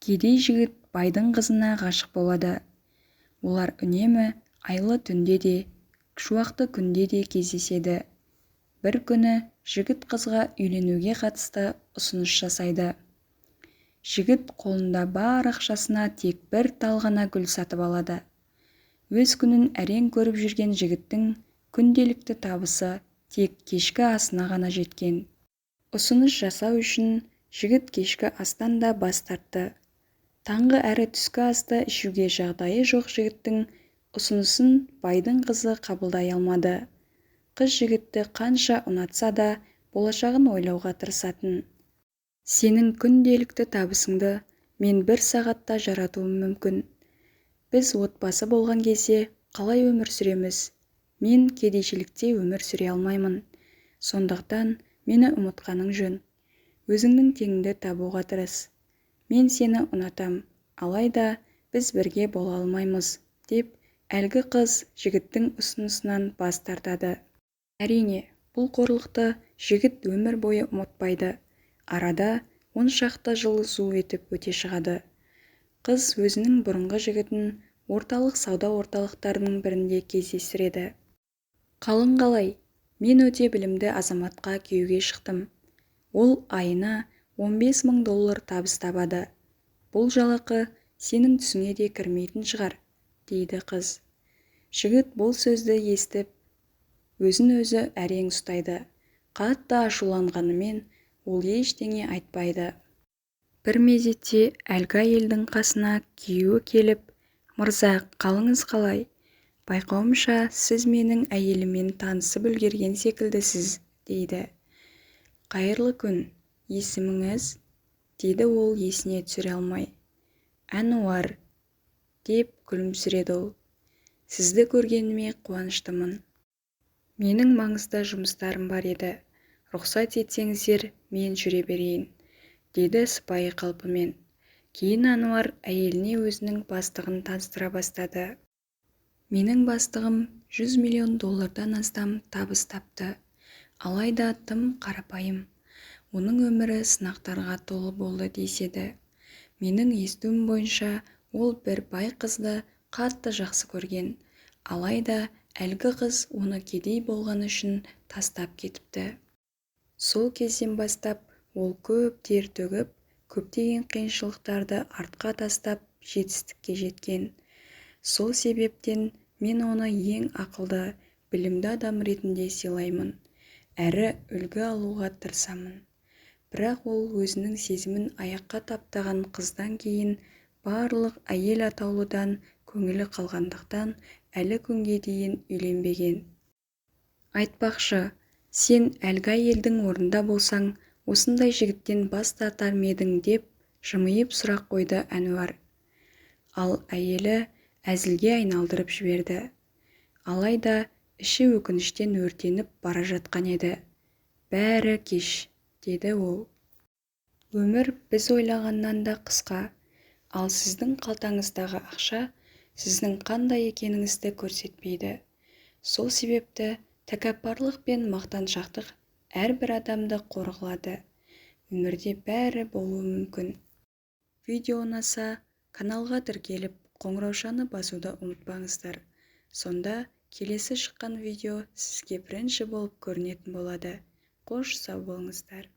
Кедей жігіт байдың қызына ғашық болады. Олар үнемі айлы түнде де, шуақты күнде де кездеседі. Бір күні жігіт қызға үйленуге қатысты ұсыныс жасайды. Жігіт қолында бар ақшасына тек бір тал ғана гүл сатып алады. Өз күнін әрең көріп жүрген жігіттің күнделікті табысы тек кешкі асына ғана жеткен. Ұсыныс жасау үшін жігіт кешкі астан да бас тартты. Таңғы әрі түскі асты ішуге жағдайы жоқ жігіттің ұсынысын байдың қызы қабылдай алмады. Қыз жігітті қанша ұнатса да, болашағын ойлауға тырысатын. Сенің күнделікті табысыңды мен бір сағатта жаратуым мүмкін. Біз отбасы болған кезде қалай өмір сүреміз? Мен кедейшілікте өмір сүре алмаймын. Сондықтан мені ұмытқаның жөн. Өзіңнің теңіңді табуға тырыс. Мен сені ұнатам, алайда біз бірге бола алмаймыз, деп әлгі қыз жігіттің ұсынысынан бас тартады. Әрине, бұл қорлықты жігіт өмір бойы ұмытпайды. Арада 10 шақты жыл зу етіп өте шығады. Қыз өзінің бұрынғы жігітін орталық сауда орталықтарының бірінде кездестіреді. Қалың қалай? Мен өте білімді азаматқа күйеуге шықтым. Ол айына 15 мың доллар табыс табады. Бұл жалақы сенің түсіңе де кірмейтін шығар, дейді қыз. Жігіт бұл сөзді естіп, өзін-өзі әрең ұстайды. Қатты ашуланғанымен, ол ештеңе айтпайды. Бір мезетте әлгі әйелдің қасына күйеуі келіп, «Мырза, қалыңыз қалай? Байқауымша, сіз менің әйеліммен танысып үлгерген секілдісіз», дейді. «Қайырлы күн, есіміңіз?» деді ол есіне түсіре алмай. «Әнуар», деп күлімсіреді ол. «Сізді көргеніме қуаныштымын. Менің маңызды жұмыстарым бар еді, рұқсат етсеңіздер, мен жүре берейін», деді сыпайы қалпымен. Кейін Әнуар әйеліне өзінің бастығын таныстыра бастады. «Менің бастығым 100 миллион доллардан астам табыс тапты. Алайда тым қарапайым. Оның өмірі сынақтарға толы болды деседі. Менің естуім бойынша, ол бір бай қызды қатты жақсы көрген. Алайда әлгі қыз оны кедей болғаны үшін тастап кетіпті. Сол кезден бастап ол көп тер төгіп, көптеген қиыншылықтарды артқа тастап жетістікке жеткен. Сол себептен мен оны ең ақылды, білімді адам ретінде сыйлаймын, әрі үлгі алуға тырысамын. Бірақ ол өзінің сезімін аяққа таптаған қыздан кейін барлық әйел атаулыдан көңілі қалғандықтан әлі күнге дейін үйленбеген. Айтпақшы, сен әлгі әйелдің орнында болсаң, осындай жігіттен бас тартар ма едің?» деп жымиып сұрақ қойды Әнуар. Ал әйелі әзілге айналдырып жіберді. Алайда іші өкініштен өртеніп бара жатқан еді. «Бәрі кеш», деді ол. Өмір біз ойлағаннан да қысқа, ал сіздің қалтаңыздағы ақша сіздің қандай екеніңізді көрсетпейді. Сол себепті тәкаппарлық пен мақтаншақтық әрбір адамды қор қылады. Өмірде бәрі болуы мүмкін. Видео ұнаса, каналға тіркеліп, қоңыраушаны басуды ұмытпаңыздар. Сонда келесі шыққан видео сізге бірінші болып көрінетін болады. Қош сау болыңыздар.